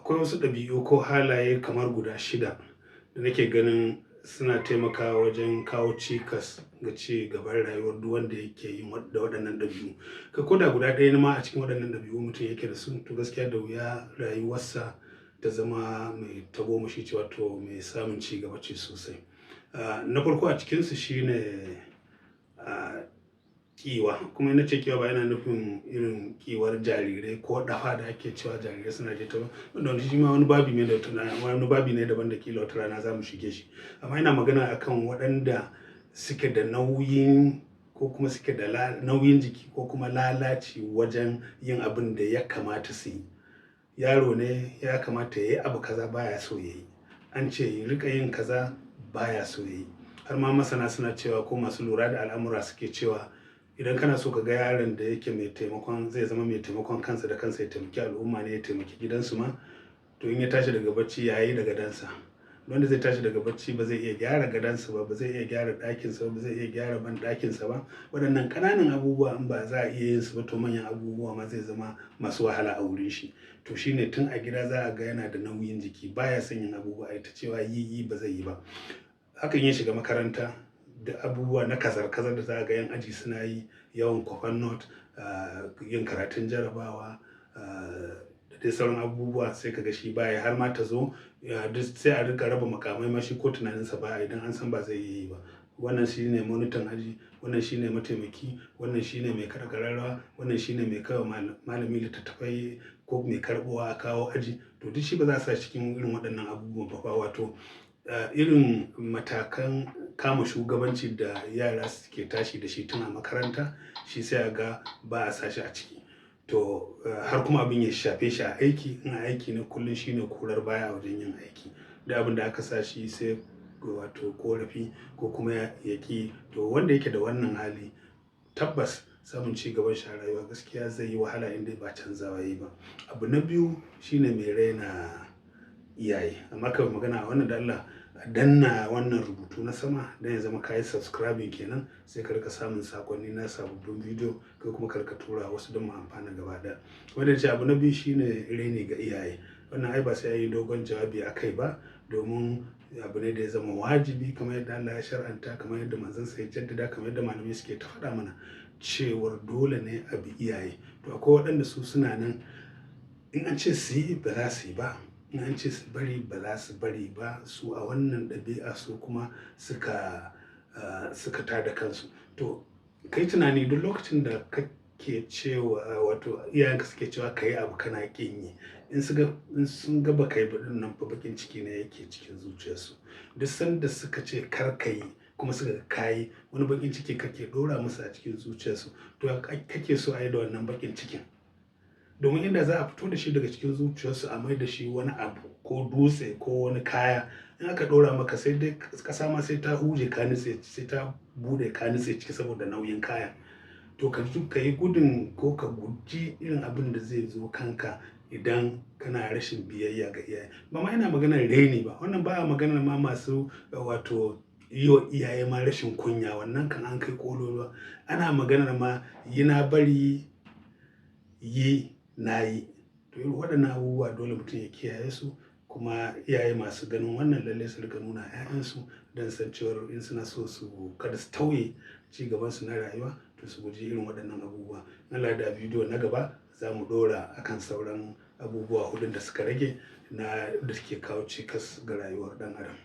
Akwai wasu ɗabi'u ko halaye kamar guda shida da nake ganin suna taimakawa wajen kawo cikas ga ci gaban rayuwar duk wanda yake yin da waɗannan ɗabi'u. Kai ko da guda ɗaya ma a cikin waɗannan ɗabi'u mutum yake da su, to gaskiya da wuya rayuwarsa ta zama mai tagomashi ce, wato mai samun ci gaba ce sosai. Na farko a cikinsu shine ƙiwa. Kuma in nace ƙiwa, ba yana nufin irin ƙiwar jarirai ko ɗafa da ake cewa jarirai suna da ita ba. Wanda shi ma wani babi ne da wani babi ne daban da ƙila wata rana za mu shige shi. Amma ina magana akan waɗanda suke da nauyin ko kuma suke da nauyin jiki ko kuma lalaci wajen yin abin da ya kamata su yi. Yaro ne ya kamata ya yi abu kaza, baya so ya yi. An ce ya riƙa yin kaza, baya so ya yi. Har ma masana suna cewa, ko masu lura da al'amura suke cewa, idan kana so ka ga yaron da yake mai taimakon, zai zama mai taimakon kansa da kansa, ya taimaki al'umma ne, ya taimaki gidansu ma, to in ya tashi daga bacci, ya yi da gadonsa. Wanda zai tashi daga bacci ba zai iya gyara gadonsa ba, ba zai iya gyara ɗakinsa ba, ba zai iya gyara ban ɗakinsa ba. Waɗannan ƙananan abubuwa in ba za a iya yin su ba, to manyan abubuwa ma zai zama masu wahala a wurin shi. To shine tun a gida za a ga yana da nauyin jiki, baya son yin abubuwa, ai ta cewa yi, yi, ba zai yi ba. Hakan ya shiga makaranta da abubuwa na kazar kazar da za a ga 'yan aji suna yi, yawan kwafan note, yin karatun jarabawa, da dai sauran abubuwa, sai ka ga shi baya, har ma ta zo duk sai a riƙa raba makamai ma shi ko tunaninsa baya, idan an san ba zai iya yi ba. Wannan shine monitan aji, wannan shine mataimaki, wannan shine mai kaɗa ƙararrawa, wannan shine mai kaiwa malami littattafai ko mai karɓowa a kawo aji. To duk shi ba za a sa cikin irin waɗannan abubuwan ba fa. Wato irin matakan kama shugabanci da yara suke tashi da shi tun a makaranta, shi sai a ga ba a sa shi a ciki. To har kuma abin ya shafe shi a aiki, in a aiki ne, kullum shine kurar baya a wajen yin aiki. Duk abin da aka sa shi sai wato ƙorafi ko kuma ya ƙi. To wanda yake da wannan hali, tabbas samun ci gaban shi a rayuwa gaskiya zai yi wahala in dai ba canzawa yayi ba. Abu na biyu shine mai raina iyaye. Amma kafin magana a wannan, da Allah a danna wannan rubutu na sama don ya zama ka yi subscribing kenan, sai ka riƙa samun saƙonni na sababbin bidiyo, kai kuma ka riƙa tura wasu don mu amfana gaba ɗaya. Wanda ce abu na biyu shine raini ga iyaye. Wannan ai ba sai an yi dogon jawabi a kai ba, domin abu ne da ya zama wajibi, kamar yadda Allah ya shar'anta, kamar yadda manzansa ya jaddada, kamar yadda malamai suke ta faɗa mana cewar dole ne a bi iyaye. To akwai waɗanda su suna nan, in an ce su yi ba za su yi ba, in an ce su bari ba za su bari ba. Su a wannan ɗabi'a su kuma suka tada kansu. To kai tunani, duk lokacin da kake cewa, wato iyayenka suke cewa ka yi abu kana ƙin yi, in sun ga ba ka yi ba ɗin nan fa, baƙin ciki ne yake cikin zuciyarsu. Duk sanda suka ce kar ka yi kuma suka ga ka yi, wani baƙin ciki kake ɗora musu a cikin zuciyarsu. To ya kake so a yi da wannan baƙin cikin? Domin inda za a fito da shi daga cikin zuciyarsu, a mai da shi wani abu ko dutse ko wani kaya, in aka ɗora maka, sai dai ƙasa ma sai ta huje ka nutse, sai ta buɗe ka nutse ciki saboda nauyin kayan. To ka yi gudun ko ka guji irin abin da zai zo kanka idan kana rashin biyayya ga iyaye. Ba ma ina maganar raini ba. Wannan ba a maganar ma masu wato yi wa iyaye ma rashin kunya. Wannan kan an kai ƙololuwa. Ana maganar ma yi na bari, yi na yi. To irin waɗannan abubuwa dole mutum ya kiyaye su. Kuma iyaye masu ganin wannan, lalle su riƙa nuna 'ya'yansu don san cewar in suna so su kada su tauye ci gabansu na rayuwa, to su guji irin waɗannan abubuwa. In Allah ya yarda, a bidiyo na gaba za mu ɗora akan sauran abubuwa huɗun da suka rage na da suke kawo cikas ga rayuwar ɗan adam.